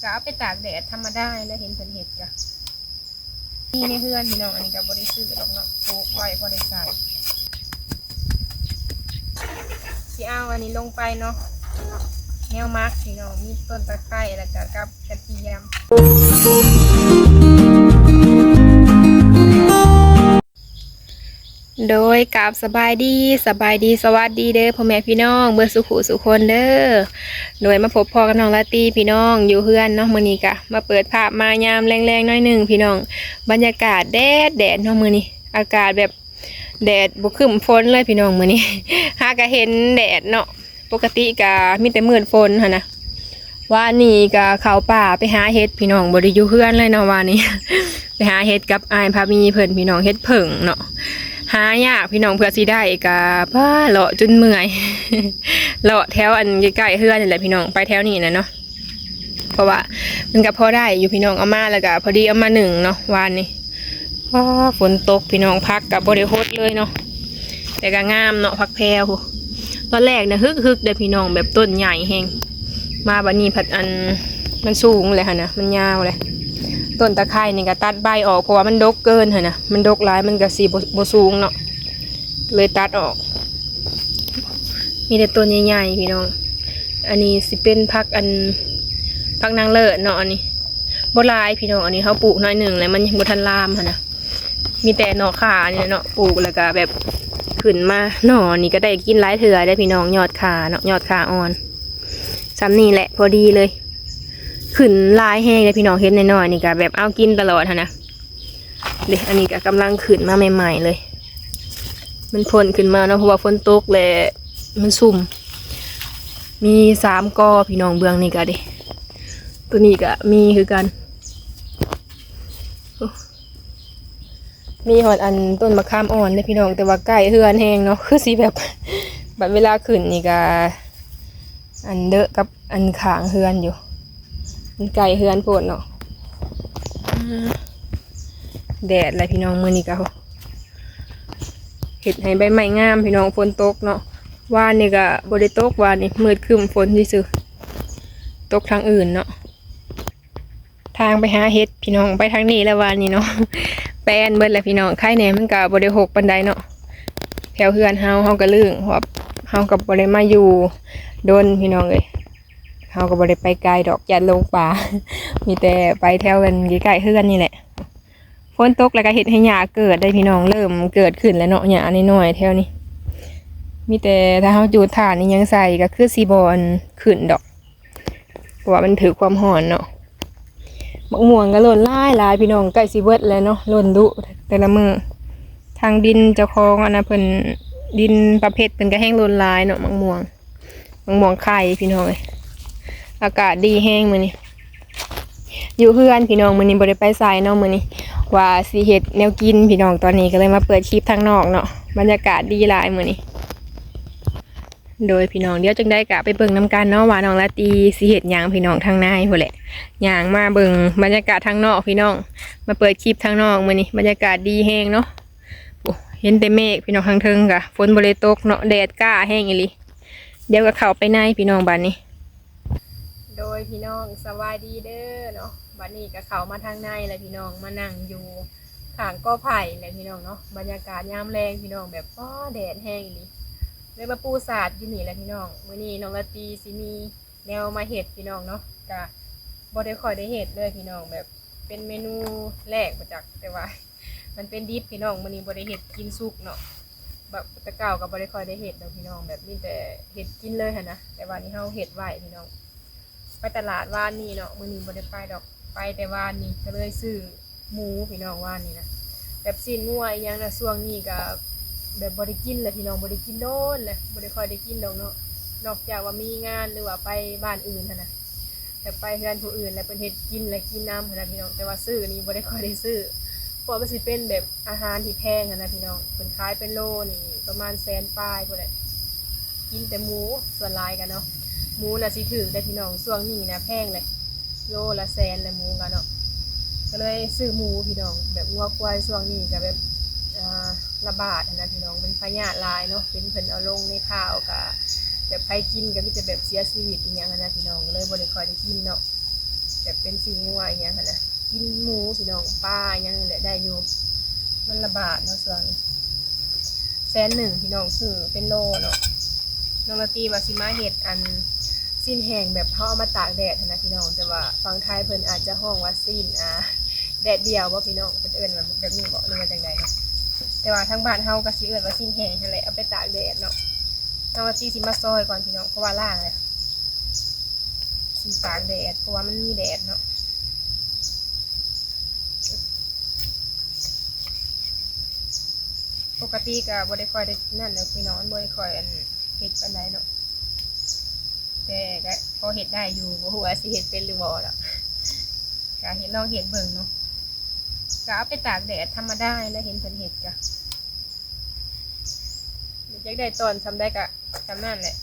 ກະເອົາໄປຕາກແດດທຳມະດາແຫຼະ ເຫັນເພິ່ນເຮັດກະມີໃນເຮືອນພີ່ນ້ອງ. ອັນນີ້ກະບໍ່ໄດ້ຊື້ດອກເນາະ ປູກໄວ້ພໍໄດ້ໃຊ້. ຊິເອົາອັນນີ້ລົງໄປເນາະ ແນວໝັກພີ່ນ້ອງ ມີຕົ້ນຕະໄຄ ແລ້ວກະກັບກະທຽມ. ໂດຍ ກາບສະບາຍດີ ສະບາຍດີ ສະຫວັດດີເດີພໍ່ແມ່ພີ່ນ້ອງເບິດສູ່ຜູ້ສູ່ຄົນເດີ. ໂດຍ ມາພົບພໍ້ກັບນ້ອງລາຕີພີ່ນ້ອງຢູ່ເຮືອນເນາະ. ມື້ນີ້ກະມາເປີດພາບມາຍາມແລງໆໜ້ອຍໜຶ່ງພີ່ນ້ອງ ບັນຍາກາດແດດໆເນາະມື້ນີ້ ອາກາດແບບ ແດດບໍ່ຄຶ້ມຝົນເລີຍພີ່ນ້ອງມື້ນີ້ ຫາກະເຫັນແດດເນາະ. ປົກກະຕິກະມີແຕ່ມືດຝົນຫັ້ນນະ. ວານນີ້ກະເຂົ້າປ່າໄປຫາເຫັດພີ່ນ້ອງ ບໍ່ໄດ້ຢູ່ເຮືອນເລີຍເນາະວານນີ້ ໄປຫາເຫັດກັບອ້າຍພາມີເພິ່ນພີ່ນ້ອງ ເຫັດເຜິ້ງເນາະ ຫາຍາກພີ່ນ້ອງ ເພື່ອຊິໄດ້ກະ ປ້າ ເລາະຈົນເມື່ອຍ ເລາະແຖວອັນໃກ້ໆເຮືອນນີ້ແຫຼະພີ່ນ້ອງ ໄປແຖວນີ້ນະເນາະ. ເພາະວ່າມັນກະພໍໄດ້ຢູ່ພີ່ນ້ອງ ເອົາມາແລ້ວກະພໍດີເອົາມາໜຶ້ງເນາະວານນີ້. ວ້າ ຝົນຕົກພີ່ນ້ອງ ຜັກກະບໍ່ໄດ້ຫົດເລີຍເນາະ ແຕ່ກະງາມເນາະ ຜັກແພວ. ຕອນແລກນະຮຶກໆເດ້ພີ່ນ້ອງ ແບບຕົ້ນໃຫຍ່ແຮງ ມາບາດນີ້ພັດອັນ ມັນສູງແລ້ວຫັ້ນນະ ມັນຍາວແລ້ວ. ຕົ້ນຕະໄຄນີ້ກະຕັດໃບອອກ ເພາະວ່າມັນດົກເກີນຫັ້ນນະ ມັນດົກຫຼາຍມັນກະຊິບໍ່ ບໍ່ສູງເນາະ ເລີຍຕັດອອກ. ມີແຕ່ຕົ້ນໃຫຍ່ໆພີ່ນ້ອງ. ອັນນີ້ຊິເປັນຜັກອັນ ຜັກນາງເລີດເນາະ ອັນນີ້ບໍ່ຫຼາຍພີ່ນ້ອງ ອັນນີ້ເຮົາປູກໜ້ອຍໜຶ່ງແລ້ວ ມັນຍັງບໍ່ທັນລາມຫັ້ນນະ. ມີແຕ່ໜໍ່ຂ່ານີ້ແຫຼະເນາະ ປູກແລ້ວກະແບບຂຶ້ນມາ. ໜໍ່ນີ້ກະໄດ້ກິນຫຼາຍເທື່ອເດ້ພີ່ນ້ອງ ຍອດຂ່າເນາະ ຍອດຂ່າອ່ອນ. ສ່ຳນີ້ແຫຼະພໍດີເລີຍ ຂຶ້ນຫຼາຍແຮງເດ້ພີ່ນ້ອງ ເຫັນນ້ອຍໆນີ້ກະແບບເອົາກິນຕະຫຼອດຫັ້ນນະ. ເດ້ ອັນນີ້ກະກຳລັງຂຶ້ນມາໃໝ່ໆເລີຍ ມັນພົ້ນຂຶ້ນມາເນາະ ເພາະວ່າຝົນຕົກແລ້ວມັນຊຸ່ມ. ມີສາມກໍພີ່ນ້ອງ ເບື້ອງນີ້ກະເດ້ ໂຕນີ້ກະມີຄືກັນ. ໂອ້ ມີຮອດອັນຕົ້ນມະຂາມອ່ອນເດ້ພີ່ນ້ອງ ແຕ່ວ່າໃກ້ເຮືອນແຮງເນາະ ຄືຊິແບບ ບັດເວລາຂຶ້ນນີ້ກະອັນເດີະກັບອັນຂ້າງເຮືອນຢູ່ ມັນໃກ້ເຮືອນໂພດເນາະ. ອາ ແດດແຫຼະພີ່ນ້ອງ ມື້ນີ້ກະເຮັດໃຫ້ໃບໄມ້ງາມພີ່ນ້ອງ ຝົນຕົກເນາະ. ວານນີ້ກະບໍ່ໄດ້ຕົກ ວານນີ້ມືດຄຶ້ມຝົນຊື່ໆ ຕົກທາງອື່ນເນາະ. ທາງໄປຫາເຫັດພີ່ນ້ອງ ໄປທາງນີ້ແລ້ວວານນີ້ເນາະ ແປນເບິດແລ້ວພີ່ນ້ອງ. ໄຄແດ່ມັນກະບໍ່ໄດ້ຮົກປານໃດເນາະ ແຖວເຮືອນເຮົາ ເຮົາກະລຶ້ງ ເພາະວ່າເຮົາກະບໍ່ໄດ້ມາຢູ່ດົນພີ່ນ້ອງເອີຍ. ເຮົາກະບໍ່ໄດ້ໄປໄກດອກ ຢ້ານຫຼົງປ່າ ມີແຕ່ໄປແຖວອັນໃກ້ໆເຮືອນນີ້ແຫຼະ. ຝົນຕົກແລ້ວກະເຮັດໃຫ້ຫຍ້າເກີດໄດ໋ພີ່ນ້ອງ ເລີ່ມເກີດຂຶ້ນແລ້ວເນາະ ຫຍ້ານ້ອຍໆແຖວນີ້. ມີແຕ່ຖ້າເຮົາຈູດຖ່ານອີ່ຫຍັງໃສ່ກະຄືຊິບໍ່ອັນຂຶ້ນດອກ ເພາະວ່າມັນຖືກຄວາມຮ້ອນເນາະ. ໝາກມ່ວງກະຫຼົ່ນຫຼາຍໆພີ່ນ້ອງ ໃກ້ຊິເບິດແລ້ວເນາະ ຫຼົ່ນດຸແຕ່ລະມື້. ທາງດິນເຈົ້າຂອງອັນນະ ເພິ່ນ ດິນປາເພັດເພິ່ນກະແຮ່ງຫຼົ່ນຫຼາຍເນາະ ໝາກມ່ວງ ໝາກມ່ວງໄຂ່ພີ່ນ້ອງເອີຍ. ອາກາດດີແຮງມື້ນີ້ ຢູ່ເຮືອນພີ່ນ້ອງ ມື້ນີ້ບໍ່ໄດ້ໄປໃສເນາະ. ມື້ນີ້ວ່າຊິເຮັດແນວກິນພີ່ນ້ອງ ຕອນນີ້ກະເລີຍມາເປີດຄລິບທາງນອກເນາະ ບັນຍາກາດດີຫຼາຍມື້ນີ້. ໂດຍພີ່ນ້ອງ ດຽວຈັ່ງໃດກະໄປເບິ່ງນຳກັນເນາະ ວ່ານ້ອງລາຕີຊິເຮັດຫຍັງພີ່ນ້ອງ ທາງໃນພຸ້ນແຫຼະ. ຍ່າງມາເບິ່ງບັນຍາກາດທາງນອກພີ່ນ້ອງ ມາເປີດຄລິບທາງນອກມື້ນີ້ ບັນຍາກາດດີແຮງເນາະ. ໂອ້ ເຫັນແຕ່ເມກພີ່ນ້ອງ ທາງເທິງກະຝົນບໍ່ໄດ້ຕົກເນາະ ແດດກ້າແຮງອີ່ຫຼີ. ດຽວກະເຂົ້າໄປໃນພີ່ນ້ອງບາດນີ້. ໂດຍພີ່ນ້ອງ ສະບາຍດີເດີເນາະ. ບາດນີ້ກະເຂົ້າມາທາງໃນແລ້ວພີ່ນ້ອງ ມານັ່ງຢູ່ຂ້າງກໍໄຜ່ແຫຼະພີ່ນ້ອງເນາະ. ບັນຍາກາດຍາມແລງພີ່ນ້ອງ ແບບ ອໍ ແດດແຮງອີ່ຫຼີ ເລີຍມາປູສາດຢູ່ນີ້ແຫຼະພີ່ນ້ອງ. ມື້ນີ້ນ້ອງລາຕີຊິມີແນວມາເຮັດພີ່ນ້ອງເນາະ ກະບໍ່ໄດ້ຄ່ອຍໄດ້ເຮັດເລີຍພີ່ນ້ອງ ແບບເປັນເມນູແລກບໍ່ຈັກ ແຕ່ວ່າ ມັນເປັນດິບພີ່ນ້ອງ ມື້ນີ້ບໍ່ໄດ້ເຮັດກິນສຸກເນາະ. ແບບແຕ່ເກົ່າກະບໍ່ໄດ້ຄ່ອຍໄດ້ເຮັດດອກພີ່ນ້ອງ ແບບມີແຕ່ເຮັດກິນເລີຍຫັ້ນນະ. ແຕ່ວ່ານີ້ເຮົາເຮັດໄວ້ພີ່ນ້ອງ ໄປຕະຫຼາດວານນີ້ເນາະ ມື້ນີ້ບໍ່ໄດ້ໄປດອກ ໄປແຕ່ວານນີ້ ກະເລີຍຊື້ໝູພີ່ນ້ອງ ວານນີ້ນະ. ແບບຊີ້ນງົວອີ່ຫຍັງນະ ຊ່ວງນີ້ກະແບບບໍ່ໄດ້ກິນແລ້ວພີ່ນ້ອງ ບໍ່ໄດ້ກິນດົນແລ້ວ ບໍ່ໄດ້ຄ່ອຍໄດ້ກິນດອກເນາະ ນອກຈາກວ່າມີງານ ຫຼືວ່າໄປບ້ານອື່ນຫັ້ນນະ. ແບບໄປເຮືອນຜູ້ອື່ນແລ້ວເພິ່ນເຮັດກິນແລ້ວກິນນຳຫັ້ນນະພີ່ນ້ອງ ແຕ່ວ່າຊື້ນີ້ບໍ່ໄດ້ຄ່ອຍໄດ້ຊື້ ເພາະວ່າມັນຊິເປັນແບບອາຫານທີ່ແພງຫັ້ນນະພີ່ນ້ອງ. ເພິ່ນຂາຍເປັນໂລນີ້ປະມານແສນປາຍພຸ້ນແຫຼະ ກິນແຕ່ໝູສ່ວນຫຼາຍກະເນາະ. ໝູນະຊິຖືກໄດ໋ພີ່ນ້ອງ ຊ່ວງນີ້ນະແພງເລີຍ ໂລລະແສນແຫຼະໝູກະເນາະ. ກະເລີຍຊື້ໝູພີ່ນ້ອງ ແບບງົວຄວາຍຊ່ວງນີ້ກະແບບ ອ່າ ລະບາດຫັ້ນນະພີ່ນ້ອງ ມັນພະຍາດຫຼາຍເນາະ ເຫັນເພິ່ນເອົາລົງໃນຂ່າວ ກະແບບໃຜກິນກະມີແຕ່ແບບເສຍຊີວິດອີ່ຫຍັງຫັ້ນນະພີ່ນ້ອງ ກະເລີຍບໍ່ໄດ້ຄ່ອຍໄດ້ກິນເນາະ. ແບ ບເປັນຊີ້ນງົວອີ່ຫຍັງຫັ້ນນະ ກິນໝູພີ່ນ້ອງ ປາອີ່ຫຍັງນີ້ແຫຼະໄດ້ຢູ່ ມັນລະບາດເນາະຊ່ວງນີ້. ແສນໜຶ່ງພີ່ນ້ອງ ຊື້ເປັນໂລເນາະ. ນ້ອງລາຕີວ່າຊິມາເຮັດອັນຊີ້ນແຫ້ງແບບເຮົາເອົາມາຕາກແດດຫັ້ນນະພີ່ນ້ອງ ແຕ່ວ່າຝັ່ງໄທເພິ່ນອາດຈະຮ້ອງວ່າຊີ້ນ ອ່າ ແດດດຽວບໍພີ່ນ້ອງ ເພິ່ນເອີ້ນວ່າແບບນີ້ບໍ ຫຼືວ່າຈັ່ງໃດເນາະ ແຕ່ວ່າທາງບ້ານເຮົາກໍຊິເອີ້ນວ່າຊີ້ນແຫ້ງຫັ້ນແຫຼະ ເອົາໄປຕາກແດດເນາະ. ນ້ອງລາຕີຊິມາຊອຍກ່ອນພີ່ນ້ອງ ເພາະວ່າລ້າງແລ້ວ ຊິຕາກແດດ ເພາະວ່າມັນມີແດດເນາະ. ປົກກະຕິກໍບໍ່ໄດ້ຄ່ອຍໄດ້ນັ້ນດອກພີ່ນ້ອງ ມັນບໍ່ໄດ້ຄ່ອຍອັນເຮັດປານໃດເນາະ ແຕ່ກໍພໍເຮັດໄດ້ຢູ່ ບໍ່ຮູ້ວ່າຊິເຮັດເປັນຫຼືບໍ່ດອກ ກໍເຮັດ ລອງເຮັດເບິ່ງເນາະ. ກໍເອົາໄປຕາກແດດທຳມະດາແຫຼະ ເຫັນເພິ່ນເຮັດກໍ ຢາກໄດ້ຕອນສ່ຳໃດກໍສ່ຳນັ້ນແຫຼະ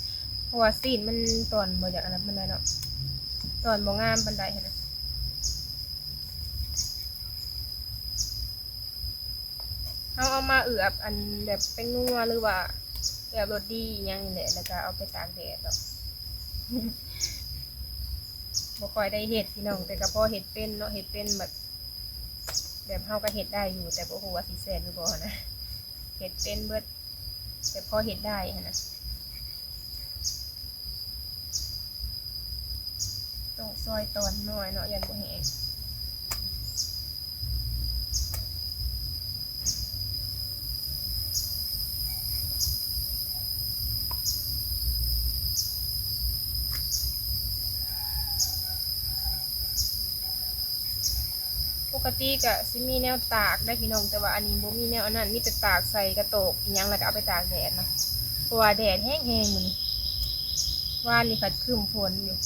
ເພາະວ່າຊີ້ນມັນຕອນບໍ່ຢາກອັນນັ້ນປານໃດເນາະ ຕອນບໍ່ງາມປານໃດຫັ້ນນະ. ເຮົາເອົາມາເອືອບອັນແບບແປ້ງນົວ ຫຼືວ່າເອືອບລົດດີອີ່ຫຍັງນີ້ແຫຼະ ແລ້ວກໍເອົາໄປຕາກແດດດອກ. ບໍ່ຄ່ອຍໄດ້ເຮັດພີ່ນ້ອງ ແຕ່ກໍພໍເຮັດເປັນເນາະ ເຮັດເປັນແບບ ແບບເຮົາກໍເຮັດໄດ້ຢູ່ ແຕ່ບໍ່ຮູ້ວ່າຊິແຊບຫຼືບໍ່ຫັ້ນນະ ເຮັດເປັນເບິດ ແຕ່ພໍເຮັດໄດ້ຫັ້ນນະ. ຕ້ອງຊອຍຕອນນ້ອຍເນາະ ຢ້ານບໍ່ແຫ້ງ. ປົກກະຕິກະຊິມີແນວຕາກໄດ໋ພີ່ນ້ອງ ແຕ່ວ່າອັນນີ້ບໍ່ມີແນວອັນນັ້ນ ມີແຕ່ຕາກໃສ່ກະໂຕກອີ່ຫຍັງ ແລ້ວກະເອົາໄປຕາກແດດເນາະ ເພາະວ່າແດດແຮງໆມື້ນີ້. ວານນີ້ພັດຄຶ້ມຝົນຢູ່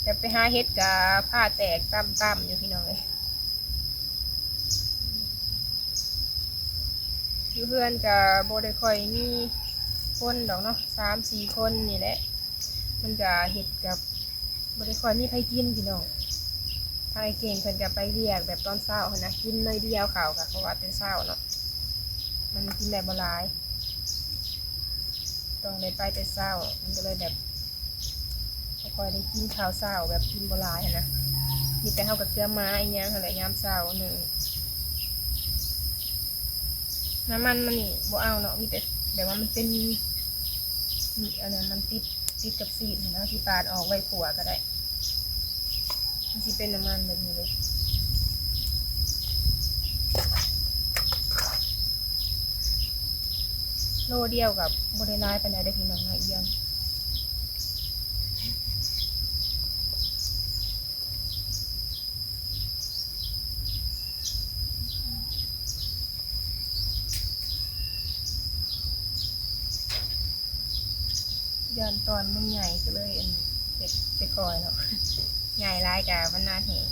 ແຕ່ໄປຫາເຫັດກະຟ້າແຕກຕ່ຳໆຢູ່ພີ່ນ້ອງເອີຍ. ຢູ່ເຮືອນກະບໍ່ໄດ້ຄ່ອຍມີຄົນດອກເນາະ ສາມສີ່ຄົນນີ້ແຫຼະ ມັນກະເຮັດກັບ ບໍ່ໄດ້ຄ່ອຍມີໃຜກິນພີ່ນ້ອງ. ທາງອ້າຍເກັ່ງເພິ່ນກໍໄປວຽກແບບຕອນເຊົ້າຫັ້ນນະ ກິນໜ້ອຍດຽວເຂົ້າກໍ ເພາະວ່າແຕ່ເຊົ້າເນາະ ມັນກິນໄດ້ບໍ່ຫຼາຍ ຕ້ອງໄດ້ໄປແຕ່ເຊົ້າ ມັນກໍເລີຍແບບບໍ່ຄ່ອຍໄດ້ກິນເຂົ້າເຊົ້າ ແບບກິນບໍ່ຫຼາຍຫັ້ນນະ ມີແຕ່ເຮົາກໍເກືອໝາອີ່ຫຍັງຫັ້ນແຫຼະ ຍາມເຊົ້າໜຶ່ງ. ນ້ຳມັນມັນນີ້ບໍ່ເອົາເນາະ ມີແຕ່ແບບວ່າມັນເປັນ ອັນນັ້ນມັນຕິດ ຕິດກັບຊີ້ນຫັ້ນນະ ຊິປາດອອກໄວ້ຂົ້ວກໍໄດ້ ມັນຊິເປັນນ້ຳມັນແບບນີ້ເລີຍ. ໂລດຽວກໍບໍ່ໄດ້ຫຼາຍປານໃດເດ້ພີ່ນ້ອງ ໜ້ອຍດຽວ. ຢ້ານຕອນມັນໃຫຍ່ກໍເລີຍອັນ ເຮັດແຕ່ຄ່ອຍເນາະ ໃຫຍ່ຫຼາຍກະມັນໜາແຫ້ງ.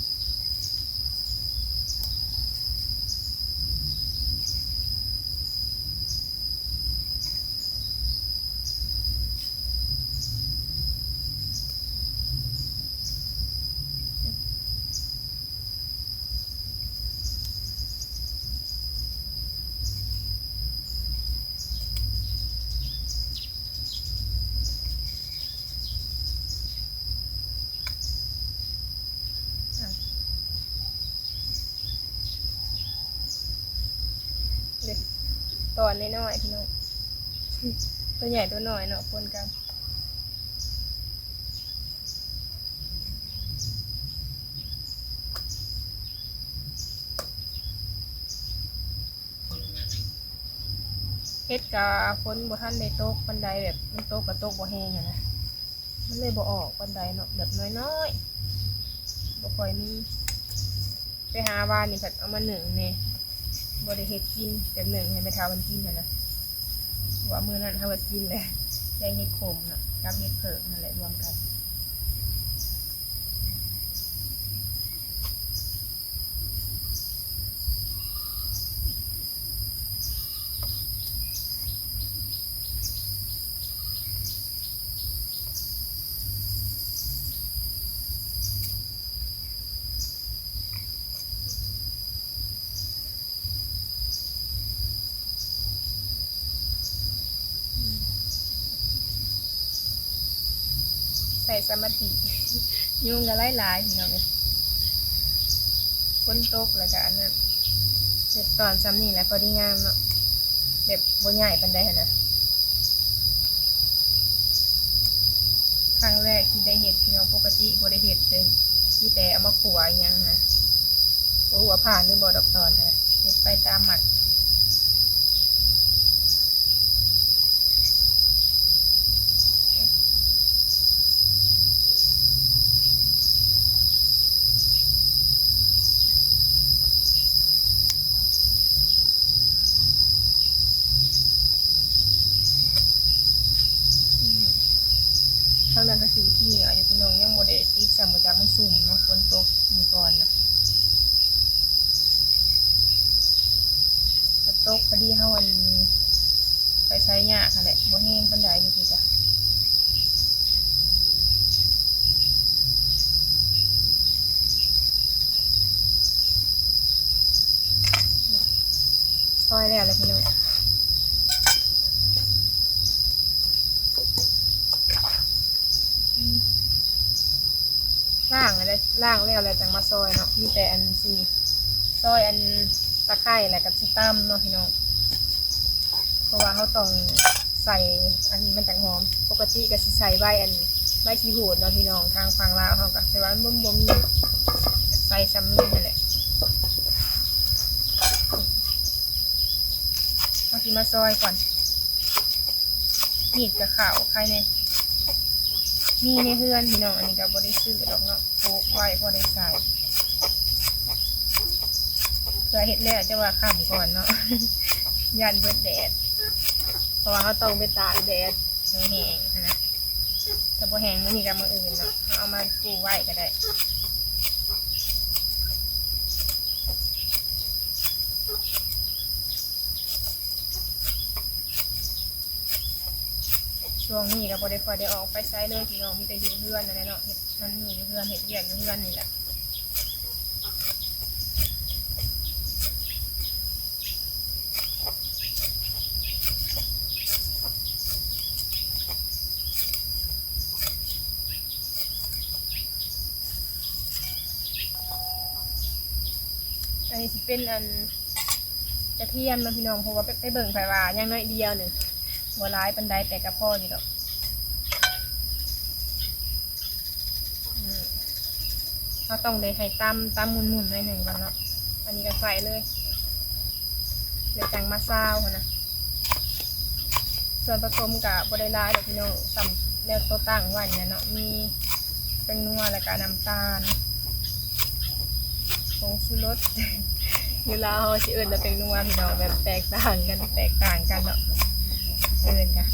ເດ້ ຕອນນ້ອຍໆ ພີ່ນ້ອງ ຕົວໃຫຍ່ຕົວນ້ອຍເນາະ ປົນກັນ. ເຫັດກະຝົນບໍ່ທັນໄດ້ຕົກປານໃດ ແບບມັນຕົກກະຕົກບໍ່ແຮງຫັ້ນນະ ມັນເລີຍບໍ່ອອກປານໃດເນາະ ແບບນ້ອຍໆ ບໍ່ຄ່ອຍມີ. ໄປຫາວານນີ້ພັດເອົາມາໜຶ້ງແດ່ ບໍ່ໄດ້ເຮັດກິນ ແບບໜຶ້ງໃຫ້ແມ່ເຖົ້າເພິ່ນກິນຫັ້ນນະ ເພາະວ່າມື້ນັ້ນເຮົາກໍກິນແຫຼະ ແກງເຫັດຂົມເນາະ ກັບເຫັດເຜິ້ງຫັ້ນແຫຼະ ລວມກັນ. ໃສ່ສະມາທິ ຍຸງກໍຫຼາຍໆ ພີ່ນ້ອງເອີຍ. ຝົນຕົກແລ້ວກໍອັນນັ້ນ ເຮັດຕອນຊ່ຳນີ້ແຫຼະ ພໍດີງາມເນາະ ແບບບໍ່ໃຫຍ່ປານໃດຫັ້ນນະ. ຄັ້ງແລກທີ່ໄດ້ເຮັດ ພີ່ນ້ອງ, ປົກກະຕິບໍ່ໄດ້ເຮັດເລີຍ ມີແຕ່ເອົາມາຂົ້ວອີ່ຫຍັງຫັ້ນນະ. ບໍ່ຮູ້ວ່າຜ່ານຫຼືບໍ່ດອກຕອນກໍໄດ້ ເຮັດໄປຕາມມັກ. ທາງນັ້ນກໍຊິເຂຍຢູ່ ພີ່ນ້ອງ, ຍັງບໍ່ໄດ້ຕິດຊ້ຳ ບໍ່ຈັກມັນຊຸ່ມເນາະ ຝົນຕົກມື້ກ່ອນນະ. ກໍຕົກພໍດີເຮົາ ອັນ ໄປໃສຍາກຫັ້ນແຫຼະ ບໍ່ແຮງປານໃດຢູ່ພີ້ກະ. ຊອຍແລ້ວແຫຼະພີ່ນ້ອງ. ລ້າງແລ້ວ ລ້າງແລ້ວແລ້ວຈັ່ງມາຊອຍເນາະ. ມີແຕ່ອັນຊິຊອຍອັນຕະໄຄ ແລ້ວກໍຊິຕຳເນາະພີ່ນ້ອງ, ເພາະວ່າເຮົາຕ້ອງໃສ່ອັນນີ້ມັນຈັ່ງຫອມ. ປົກກະຕິກໍຊິໃສ່ໃບອັນ ໃບຂີ້ຫູດເນາະພີ່ນ້ອງ, ທາງຝັ່ງລາວເຮົາກໍ ແຕ່ວ່າມັນບໍ່ມີ ໃສ່ຊ່ຳນີ້ຫັ້ນແຫຼະ. ເຮົາຊິມາຊອຍກ່ອນ. ມີດກັບເຂົ້າ ໃຄແນ່ ມີໃນເຮືອນພີ່ນ້ອງ. ອັນນີ້ກໍບໍ່ໄດ້ຊື້ດອກເນາະ ປູກໄວ້ພໍໄດ້ໃຊ້ ເພື່ອເຮັດແລ້ວຈະວ່າຄ່ຳກ່ອນເນາະ ຢ້ານເບິດແດດ ເພາະວ່າເຮົາຕ້ອງໄປຕາກແດດໃຫ້ແຫ້ງຫັ້ນນະ. ຖ້າບໍ່ແຫ້ງມື້ນີ້ກໍມື້ອື່ນເນາະ ເຮົາເອົາມາປູໄວ້ກໍໄດ້. ຊ່ວງນີ້ກໍບໍ່ໄດ້ຄ່ອຍໄດ້ອອກໄປໃສເລີຍພີ່ນ້ອງ, ມີແຕ່ຢູ່ເຮືອນນັ້ນແຫຼະເນາະ ເຮັດນັ້ນນີ້ຢູ່ເຮືອນ ເຮັດວຽກຢູ່ເຮືອນນີ້ແຫຼະ. ອັນນີ້ຊິເປັນອັນກະທຽມເນາະພີ່ນ້ອງ, ເພາະວ່າໄປ ໄປເບິ່ງໄປວ່າຍັງໜ້ອຍດຽວໜຶ່ງ ບໍ່ຫຼາຍປານໃດ ແຕ່ກໍພໍຢູ່ດອກ. ອືມ ເຮົາຕ້ອງໄດ້ໃຫ້ຕຳ ຕຳໝຸ່ນໆໜ້ອຍໜຶ່ງກ່ອນເນາະ. ອັນນີ້ກໍໃສ່ເລີຍ ແລ້ວຈັ່ງມາຊາວຫັ້ນນະ. ສ່ວນປະສົມກະບໍ່ໄດ້ຫຼາຍດອກພີ່ນ້ອງ, ສ່ຳແນວໂຕຕັ້ງໄວ້ນີ້ແຫຼະເນາະ, ມີແປ້ງນົວ ແລ້ວກະນ້ຳຕານ, ຜົງຊູລົດ ຢູ່ລາວເຮົາຊິເອີ້ນວ່າແປ້ງນົວພີ່ນ້ອງ, ແບບແຕກຕ່າງກັນ ແຕກຕ່າງກັນເນາະ ເອີ້ນກະ.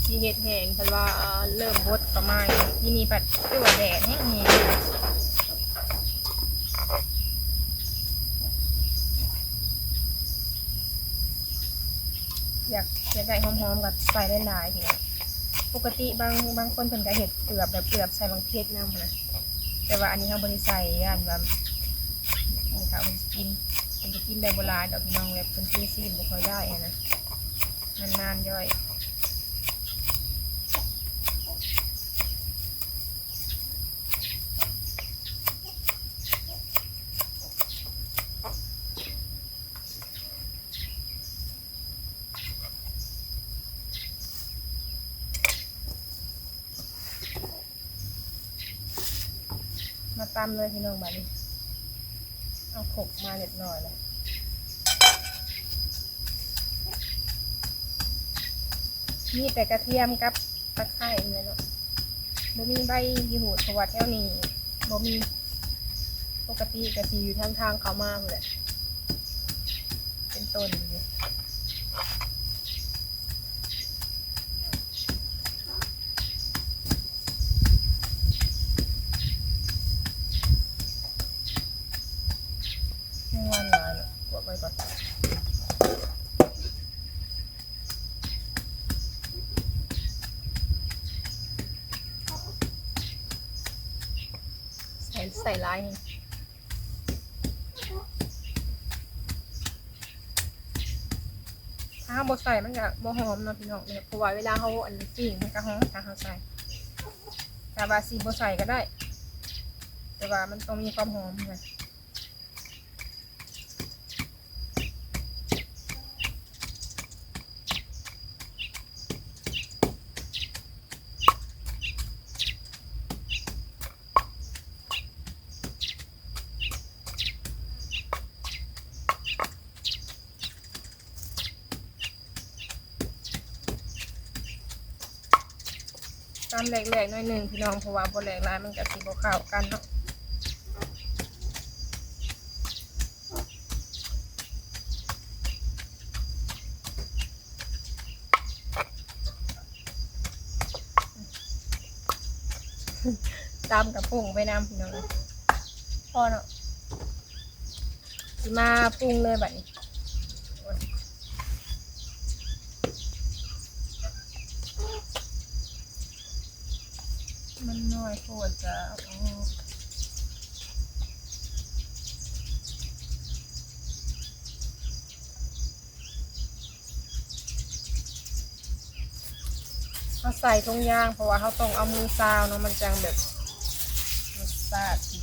ຊິເຮັດແຫ້ງ ເພິ່ນວ່າເລີ່ມບົດປະມານ ປີນີ້ພັດຄືວ່າແດດແຮງໆ. ຢາກ ຢາກໄດ້ຫອມໆກໍໃສ່ຫຼາຍໆ ທີນີ້. ປົກກະຕິບາງ ບາງຄົນເພິ່ນກໍເຮັດເກືອບ ແບບເກືອບໃສ່ໝາກເຜັດນຳນະ, ແຕ່ວ່າອັນນີ້ເຮົາບໍ່ໄດ້ໃສ່ ຢ້ານວ່າຜູ້ເຖົ້າເພິ່ນຊິກິນ ເພິ່ນຊິກິນໄດ້ບໍ່ຫຼາຍດອກພີ່ນ້ອງ, ແບບເພິ່ນກິນຊີ້ນບໍ່ຄ່ອຍໄດ້ຫັ້ນນະ. ນານໆຍ່ອຍ. ມາຕຳເລີຍພີ່ນ້ອງ, ບາດນີ້ເອົາຄົກມາຮຽບຮ້ອຍແລ້ວ. ມີແຕ່ກະທຽມກັບຕະໄຄນີ້ແຫຼະເນາະ, ບໍ່ມີໃບຂີ້ຫູດ ເພາະວ່າແຖວນີ້ບໍ່ມີ, ປົກກະຕິກະຊິຢູ່ທາງທາງເຂົ້າມາພຸ້ນແຫຼະ ເປັນຕົ້ນຢູ່. ຍັງວ່າຫຼາຍເນາະ ກວດໄວ້ກ່ອນ. ໃສ່ ໃສ່ຫຼາຍແຮງ. ຖ້າເຮົາບໍ່ໃສ່ມັນກະບໍ່ຫອມເນາະພີ່ນ້ອງເນາະ ເພາະວ່າເວລາເຮົາ ອັນ ປີ້ງມັນກະຫອມ ຖ້າເຮົາໃສ່ ຖ້າວ່າຊິບໍ່ໃສ່ກະໄດ້ ແຕ່ວ່າມັນຕ້ອງມີຄວາມຫອມນະ. ຕຳແຫຼກໆ ໜ້ອຍໜຶ່ງພີ່ນ້ອງ ເພາະວ່າບໍ່ແຫຼກຫຼາຍມັນກະຊິບໍ່ເຂົ້າກັນເນາະ. ຕຳກະປຸງໄປນຳພີ່ນ້ອງ ພໍເນາະ. ຊິມາປຸງເລີຍບາດນີ້ ມັນນ້ອຍໂພດ ຈະເອົາອອກ. ເຮົາໃສ່ຖົງຢາງ ເພາະວ່າເຮົາຕ້ອງເອົາມືຊາວເນາະ ມັນຈັ່ງແບບລົດຊາດດີ.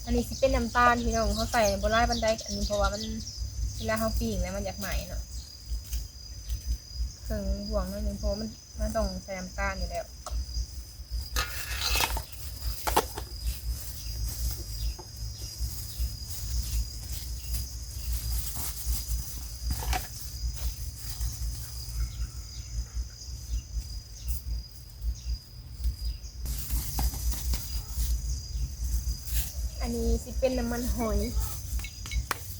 ອັນນີ້ຊິເປັນນ້ຳຕານພີ່ນ້ອງ ເຮົາໃສ່ບໍ່ຫຼາຍປານໃດ ອັນນີ້ ເພາະວ່າມັນ ເວລາເຮົາປີ້ງແລ້ວມັນຢາກໄໝ້ເນາະ ເຄິ່ງບ່ວງໜ້ອຍໜຶ່ງ ເພາະວ່າມັນ ມັນຕ້ອງໃສ່ນ້ຳຕານຢູ່ແລ້ວ. ອັນນີ້ຊິເປັນນ້ຳມັນຫອຍ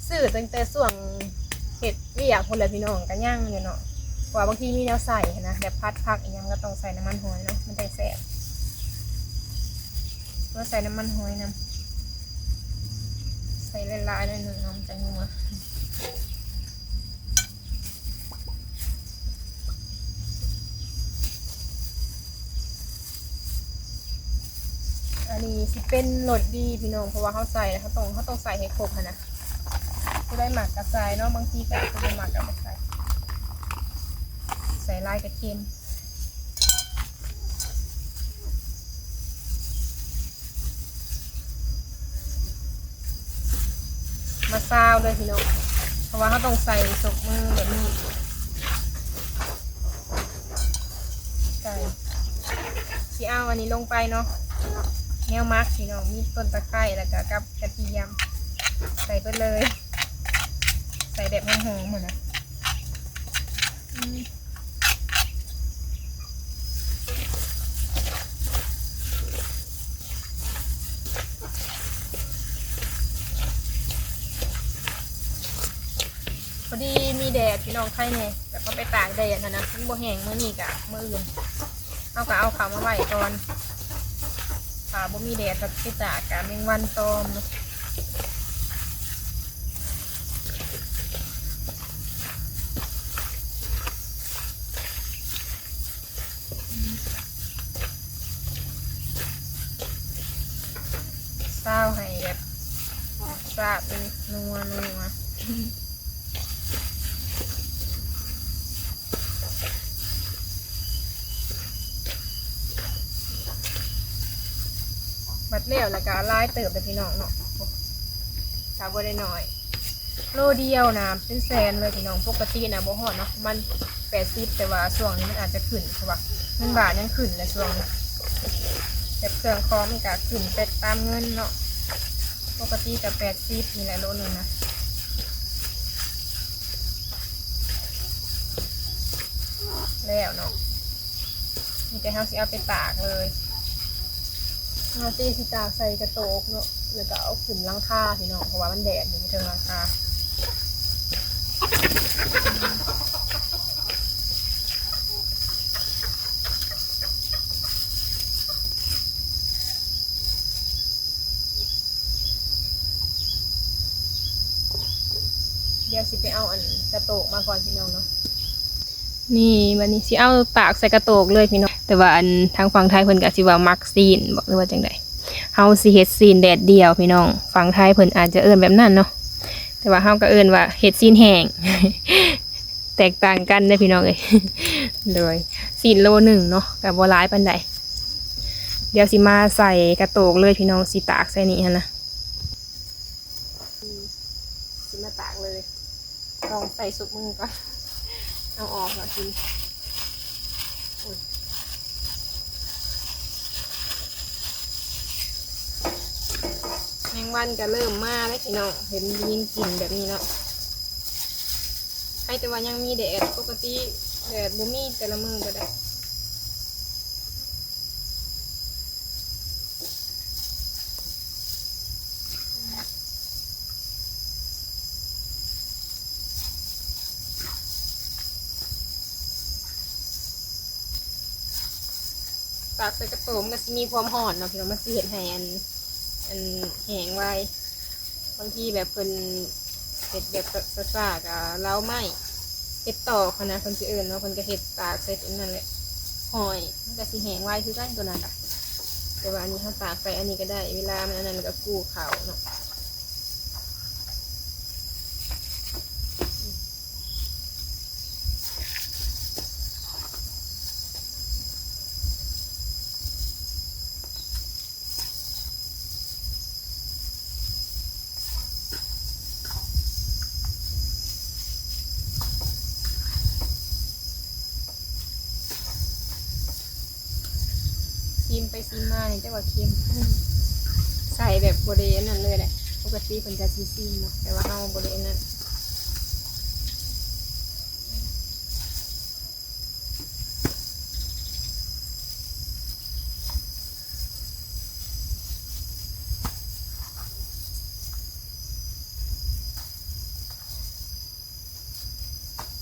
ຊື້ຕັ້ງແຕ່ຊ່ວງເຮັດວຽກພຸ້ນແຫຼະພີ່ນ້ອງ ກະຍັງຢູ່ເນາະ ເພາະວ່າບາງທີມີແນວໃສ່ຫັ້ນນະ ແບບຜັດຜັກອີ່ຫຍັງກະຕ້ອງໃສ່ນ້ຳມັນຫອຍເນາະ ມັນຈັ່ງແຊບ. ເຮົາໃສ່ນ້ຳມັນຫອຍນຳ ໃສ່ຫຼາຍໆ ໜ້ອຍໜຶ່ງເນາະ ມັນຈັ່ງນົວ. ອັນນີ້ຊິເປັນລົດດີພີ່ນ້ອງ ເພາະວ່າເຮົາໃສ່ ເຮົາຕ້ອງ ເຮົາຕ້ອງໃສ່ໃຫ້ຄົບຫັ້ນນະ ຜູ້ໃດມັກກະໃສ່ເນາະ ບາງທີກະຜູ້ບໍ່ມັກກະບໍ່ໃສ່ ໃສ່ຫຼາຍກະເຄັມ. ມາຊາວເລີຍພີ່ນ້ອງ ເພາະວ່າເຮົາຕ້ອງໃສ່ສົບມືແບບນີ້ ໃສ່ ຊິເອົາອັນນີ້ລົງໄປເນາະ ແນວໝັກພີ່ນ້ອງ ມີຕົ້ນຕະໄຄ ແລ້ວກະກັບກະທຽມ ໃສ່ເບິດເລີຍ ໃສ່ແບບຫອມໆ ຫັ້ນນະ. ພໍດີມີແດດພີ່ນ້ອງ ໄຄແດ່ ແບບເຮົາໄປຕາກແດດຫັ້ນນະ ມັນບໍ່ແຫ້ງມື້ນີ້ກະມື້ອື່ນ ເຮົາກະເອົາເຂົ້າມາໄວ້ກ່ອນ ຖ້າບໍ່ມີແດດ ຖ້າໄປຕາກກະແມງວັນຕອມເນາະ. ຊາວໃຫ້ແບບຊາບເປັນນົວໆ ບັດແລ້ວລະກະຫຼາຍເຕີບເດີພີ່ນ້ອງເນາະ ກະບໍ່ໄດ້ໜ້ອຍ ໂລດຽວນະເປັນແສນເລີຍພີ່ນ້ອງ ປົກກະຕິນະບໍ່ຮອດເນາະ ປະມານແປດສິບ ແຕ່ວ່າຊ່ວງນີ້ມັນອາດຈະຂຶ້ນ ເພາະວ່າເງິນບາດຍັງຂຶ້ນແຫຼະຊ່ວງນີ້ ແບບເຄື່ອງຂອງມັນກະຂຶ້ນໄປຕາມເງິນເນາະ ປົກກະຕິກະແປດສິບນີ້ແຫຼະໂລໜຶ່ງນະ. ແລ້ວເນາະ ມີແຕ່ເຮົາຊິເອົາໄປຕາກເລີຍ ເຮົາຕິຊິຕາກໃສ່ກະໂຕກເນາະ ແລ້ວກະເອົາຂຶ້ນຫຼັງຄາພີ່ນ້ອງ ເພາະວ່າມັນແດດຢູ່ເທິງຫຼັງຄາ. ດຽວຊິໄປເອົາອັນກະໂຕກມາກ່ອນພີ່ນ້ອງເນາະ ນີ້ ບັດນີ້ຊິເອົາຕາກໃສ່ກະໂຕກເລີຍພີ່ນ້ອງ. ແຕ່ວ່າອັນທາງຝັ່ງໄທເພິ່ນກະຊິວ່າໝັກຊີ້ນບໍ ຫຼືວ່າຈັ່ງໃດ? ເຮົາຊິເຮັດຊີ້ນແດດດ່ຽວພີ່ນ້ອງ. ຝັ່ງໄທເພິ່ນອາດຈະເອີ້ນແບບນັ້ນເນາະ, ແຕ່ວ່າເຮົາກະເອີ້ນວ່າເຮັດຊີ້ນແຫ້ງ ແຕກຕ່າງກັນເດ້ພີ່ນ້ອງເອີຍ. ໂດຍ ຊີ້ນໂລໜຶ່ງເນາະ ກະບໍ່ຫຼາຍປານໃດ. ດຽວຊິມາໃສ່ກະໂຕກເລີຍພີ່ນ້ອງ, ຊິຕາກໃສ່ນີ້ຫັ້ນນະ. ອືມ ຊິມາຕາກເລີຍ. ລອງໃສ່ຊຸບມືກ່ອນ ເອົາອອກແລ້ວກິນ. ໂອ້ຍ ແມງວັນກະເລີ່ມມາແລ້ວພີ່ນ້ອງ, ເຫັນໄດ້ຍິນກິ່ນແບບນີ້ເນາະ. ໃຜແຕ່ວ່າຍັງມີແດດ, ປົກກະຕິແດດບໍ່ມີແຕ່ລະມື້ກະໄດ້. ຕາກໃສ່ກະໂຕກ ມັນກະຊິມີຄວາມຮ້ອນເນາະພີ່ນ້ອງ, ມັນຊິເຮັດໃຫ້ອັນ ອັນແຫ້ງໄວ. ບາງທີແບບເພິ່ນເຮັດແບບຊ້າໆ ກະເລົາໄມ້ ເຮັດຕອກຫັ້ນນະ ເພິ່ນຊິເອີ້ນເນາະ, ເພິ່ນກະເຮັດຕາກໃສ່ອັນນັ້ນແຫຼະ ຫ້ອຍ ມັນກະຊິແຫ້ງໄວຄືກັນໂຕນັ້ນກະ. ແຕ່ວ່າອັນນີ້ເຮົາຕາກໃສ່ອັນນີ້ກະໄດ້, ເວລາມັນອັນນັ້ນກະກູ້ເຂົ້າເນາະ. ຊີມໄປຊີມມານີ້ ຈັກວ່າເຄັມ. ໃສ່ແບບບໍ່ໄດ້ອັນນັ້ນເລີຍແຫຼະ, ປົກກະຕິເພິ່ນກະຊິຊີມເນາະ ແຕ່ວ່າເຮົາບໍ່ໄດ້ອັນນັ້ນ.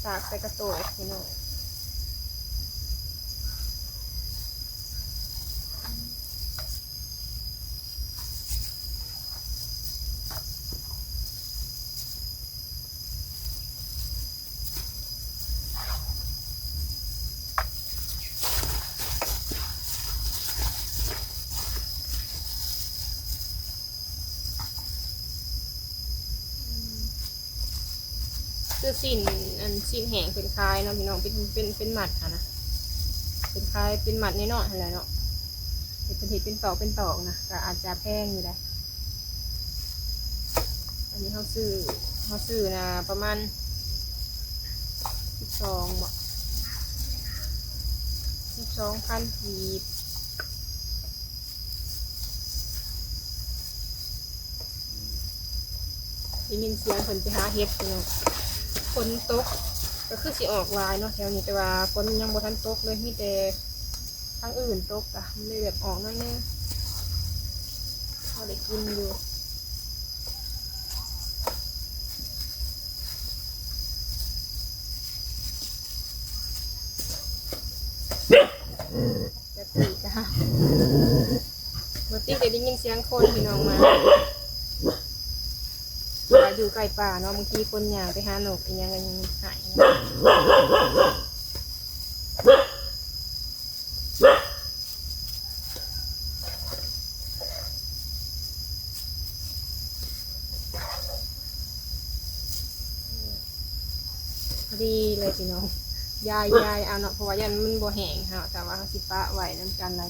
ຕາກໃສ່ກະໂຕກພີ່ນ້ອງ. ຊື້ຊີ້ນ ອັນຊີ້ນແຫ້ງເພິ່ນຂາຍເນາະພີ່ນ້ອງ, ເປັນ ເປັນ ເປັນມັດຫັ້ນນະ, ເພິ່ນຂາຍເປັນມັດນ້ອຍໆຫັ້ນແຫຼະເນາະ, ເຮັດເປັນ ເຮັດເປັນຕອກເປັນຕອກນະ ກະອາດຈະແພງຢູ່ໃດ໋. ອັນນີ້ເຮົາຊື້ ເຮົາຊື້ນະປະມານສິບສອງບໍ ສິບສອງພັນກີບ. ໄດ້ຍິນສຽງເພິ່ນໄປຫາເຫັດພີ່ນ້ອງ. ຝົນຕົກກະຄືຊິອອກຫຼາຍເນາະແຖວນີ້, ແຕ່ວ່າຝົນຍັງບໍ່ທັນຕົກເລີຍ, ມີແຕ່ທາງອື່ນຕົກກະ ມັນເລີຍແບບອອກໜ້ອຍໜຶ່ງ ພໍໄດ້ກິນຢູ່. ແບບນີ້ກະ ບໍ່ຕິກະໄດ້ຍິນສຽງຄົນພີ່ນ້ອງມາ, ວ່າຢູ່ໃກ້ປ່າເນາະ, ບາງທີຄົນຍ່າງໄປຫານົກອີ່ຫຍັງກະຍັງໄຫ້. ພໍດີເລີຍພີ່ນ້ອງ, ຢາຍ ຢາຍເອົາເນາະ ເພາະວ່າຢ້ານມັນບໍ່ແຫ້ງເຮົາ, ແຕ່ວ່າເຮົາຊິປະໄວ້ນຳກັນລະ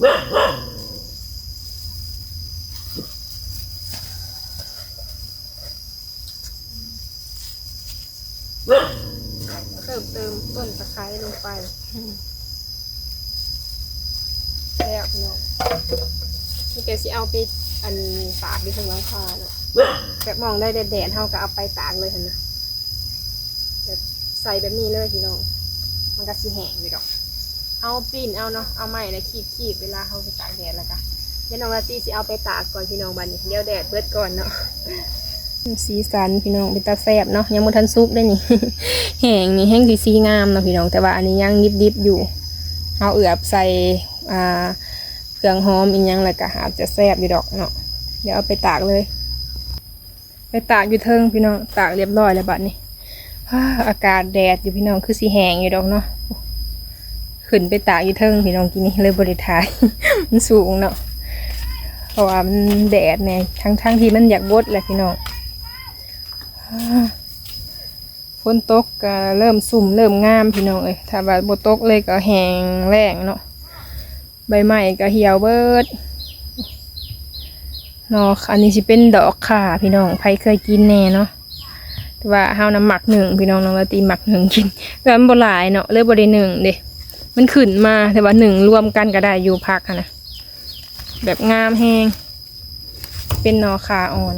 ເພີ່ມເຕີມຕົ້ນຕະໄຄລົງໄປ. ແລ້ວພີ່ນ້ອງ ມີແຕ່ຊິເອົາໄປ ອັນ ຕາກຢູ່ເທິງຫຼັງຄາເນາະ, ແບບໝ່ອງໃດແດດໆ ເຮົາກະເອົາໄປຕາກເລີຍຫັ້ນນະ, ແບບໃສ່ແບບນີ້ເລີຍພີ່ນ້ອງ, ມັນກະຊິແຫ້ງຢູ່ດອກ. ເຮົາປີ້ນເອົາເນາະ, ເອົາໄມ້ລະຄີບໆ ເວລາເຮົາໄປຕາກແດດລະກະ. ດຽວນ້ອງລາຕີຊິເອົາໄປຕາກກ່ອນພີ່ນ້ອງ, ບາດນີ້ດຽວແດດເບິດກ່ອນເນາະ. ສີສັນພີ່ນ້ອງ ເປັນຕາແຊບເນາະ, ຍັງບໍ່ທັນສຸກເດ້ນີ້. ແຫ້ງນີ້ແຮ່ງຊິສີງາມເນາະພີ່ນ້ອງ, ແຕ່ວ່າອັນນີ້ຍັງດິບໆຢູ່. ເຮົາເອືອບໃສ່ ອ່າ ເຄື່ອງຫອມອີ່ຫຍັງລະກະອາດຈະແຊບຢູ່ດອກເນາະ. ດຽວເອົາໄປຕາກເລີຍ. ໄປຕາກຢູ່ເທິງພີ່ນ້ອງ, ຕາກຮຽບຮ້ອຍແລ້ວບາດນີ້. ອາ ອາກາດແດດຢູ່ພີ່ນ້ອງ ຄືຊິແຫ້ງຢູ່ດອກເນາະ. ຂຶ້ນໄປຕາກຢູ່ເທິງພີ່ນ້ອງ ກີ້ນີ້ເລີຍບໍ່ໄດ້ຖ່າຍ ມັນສູງເນາະ ເພາະວ່າມັນແດດແດ່ ທັງໆທີ່ມັນຢາກບົດແຫຼະພີ່ນ້ອງ. ອາ ຝົນຕົກກໍເລີ່ມຊຸ່ມເລີ່ມງາມພີ່ນ້ອງເອີຍ ຖ້າວ່າບໍ່ຕົກເລີຍກໍແຫ້ງແລ້ງເນາະ. ໃບໄມ້ກໍຫ່ຽວເບິດເນາະ. ອັນນີ້ຊິເປັນດອກຂ່າພີ່ນ້ອງ ໃຜເຄີຍກິນແດ່ເນາະ? ແຕ່ວ່າເຮົານະມັກໜຶ້ງພີ່ນ້ອງ ນ້ອງລາຕີມັກໜຶ້ງກິນ ແຕ່ວ່າມັນບໍ່ຫຼາຍເນາະ ເລີຍບໍ່ໄດ້ໜຶ້ງເດ້. ມັນຂຶ້ນມາ ແຕ່ວ່າໜຶ້ງລວມກັນກໍໄດ້ຢູ່ ຜັກຫັ້ນນະ ແບບງາມແຮງ ເປັນໜໍ່ຂ່າອ່ອນ.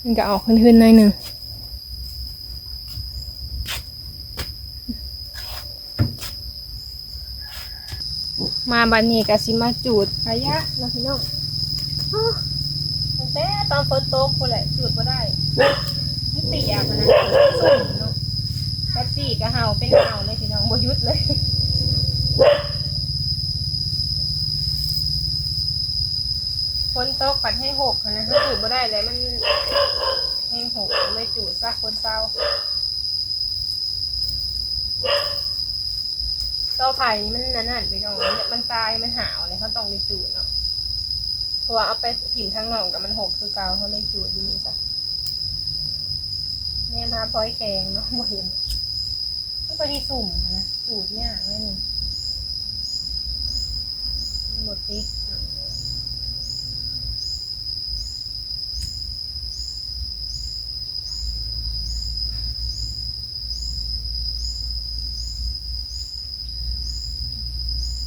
ມັນກໍອອກຫືນໆໜ້ອຍໜຶ່ງ. ມາບັດນີ້ກໍຊິມາຈູດຂະຫຍະເນາະພີ່ນ້ອງ. ໂອ້ ຕັ້ງແຕ່ຕອນຝົນຕົກພຸ້ນແຫຼະ ຈູດບໍ່ໄດ້ ມັນເປຍກຫັ້ນນະ ມັນຊຸ່ມເນາະ. ແປັບຊີກໍເຫົ່າເປັນເຫຸ່າເລີຍພີ່ນ້ອງ ບໍ່ຢຸດເລີຍ. ຝົນຕົກພັດແຮງຫົກຫັ້ນນະ ເຮົາຈູດບໍ່ໄດ້ແຫຼະ ມັນແຮງຫົກ ເລີຍຈູດຊະຄົນເຊົາ. ເຕົາໄຟນີ້ມັນອັນນັ້ນພີ່ນ້ອງ ມັນຕາຍ ມັນຫາວແລ້ວ ເຮົາຕ້ອງໄດ້ຈູດເນາະ ເພາະວ່າເອົາໄປຖິ້ມທາງນອກກໍມັນຫົກຄືເກົ່າ ເຮົາເລີຍຈູດຢູ່ນີ້ຊະ. ແນມຫາພອຍແຂງເນາະ ບໍ່ເຫັນ ມັນກໍຊິຊຸ່ມນະ ຈູດຍາກໜ້ອຍໜຶ່ງ ມັນບໍ່ຕິດເນາະ.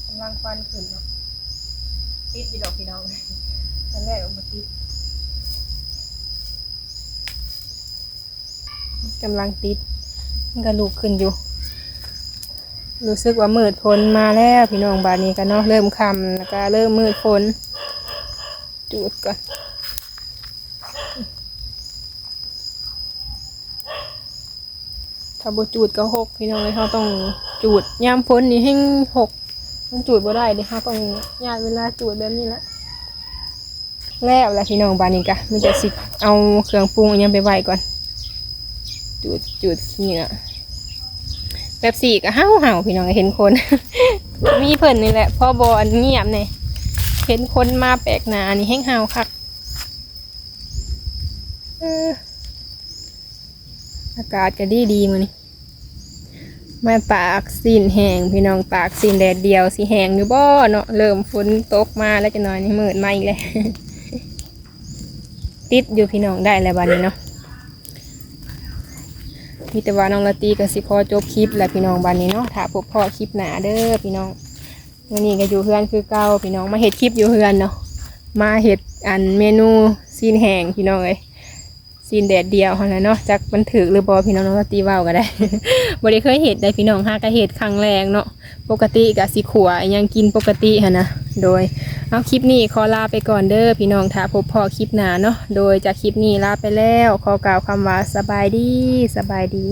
ກຳລັງຄວັນຂຶ້ນເນາະ ຕິດຢູ່ດອກພີ່ນ້ອງ ຕອນແລກມັນບໍ່ຕິດ. ກຳລັງຕິດ ມັນກໍລຸກຂຶ້ນຢູ່. ຮູ້ສຶກວ່າມືດຝົນມາແລ້ວພີ່ນ້ອງ ບາດນີ້ກໍເນາະ ເລີ່ມຄ່ຳ ແລ້ວກໍເລີ່ມມືດຝົນ. ຈູດກ່ອນ ຖ້າບໍ່ຈູດກໍຫົກພີ່ນ້ອງເອີຍ ເຮົາຕ້ອງຈູດ. ຍາມຝົນນີ້ແຮງຫົກ ມັນຈູດບໍ່ໄດ້ເດ້ ເຮົາຕ້ອງຍາດເວລາຈູດແບບນີ້ແຫຼະ. ແລ້ວລະພີ່ນ້ອງ ບາດນີ້ກະມີແຕ່ຊິເອົາເຄື່ອງປຸງອີ່ຫຍັງໄປໄວ້ກ່ອນ. ຈູດ ຈູດເຫຍື້ອ ແປັບຊີກໍເຫົ່າໆ ພີ່ນ້ອງ ເຫັນຄົນ ມີເພິ່ນນີ້ແຫຼະ ພໍບໍ່ອັນງຽບແດ່ ເຫັນຄົນມາແປກໜ້ານີ້ແຮງເຫົ່າຄັກ. ເອີ ອາກາດກໍດີໆມື້ນີ້ ມາຕາກຊີ້ນແຫ້ງພີ່ນ້ອງ ຕາກຊີ້ນແດດດຽວ ຊິແຫ້ງຢູ່ບໍ່ເນາະ? ເລີ່ມຝົນຕົກມາແລ້ວ ຈັກໜ້ອຍນີ້ມືດມາອີກແລ້ວ. ຕິດຢູ່ພີ່ນ້ອງ ໄດ້ແລ້ວບາດນີ້ເນາະ. ມີແຕ່ວ່ານ້ອງລາຕີກໍຊິຂໍຈົບຄລິບແລ້ວພີ່ນ້ອງ ບາດນີ້ເນາະ. ຖ້າພົບພໍ້ຄລິບໜ້າເດີພີ່ນ້ອງ. ມື້ນີ້ກໍຢູ່ເຮືອນຄືເກົ່າພີ່ນ້ອງ ມາເຮັດຄລິບຢູ່ເຮືອນເນາະ ມາເຮັດອັນເມນູຊີ້ນແຫ້ງພີ່ນ້ອງເອີຍ. ຊີ້ນແດດດຽວຫັ້ນແຫຼະເນາະ ຈັກມັນຖືກຫຼືບໍ່ພີ່ນ້ອງ ນ້ອງລາຕີເວົ້າກໍໄດ້ ບໍ່ໄດ້ເຄີຍເຮັດໃດພີ່ນ້ອງ ຫາກໍເຮັດຄັ້ງແລກເນາະ. ປົກກະຕິກໍຊິຂົ້ວອີ່ຫຍັງກິນປົກກະຕິຫັ້ນນະ. ໂດຍ ເອົາ ຄລິບນີ້ຂໍລາໄປກ່ອນເດີພີ່ນ້ອງ ຖ້າພົບພໍ້ຄລິບໜ້າເນາະ. ໂດຍ ຈາກຄລິບນີ້ລາໄປແລ້ວ ຂໍກ່າວຄຳວ່າສະບາຍດີ ສະບາຍດີ.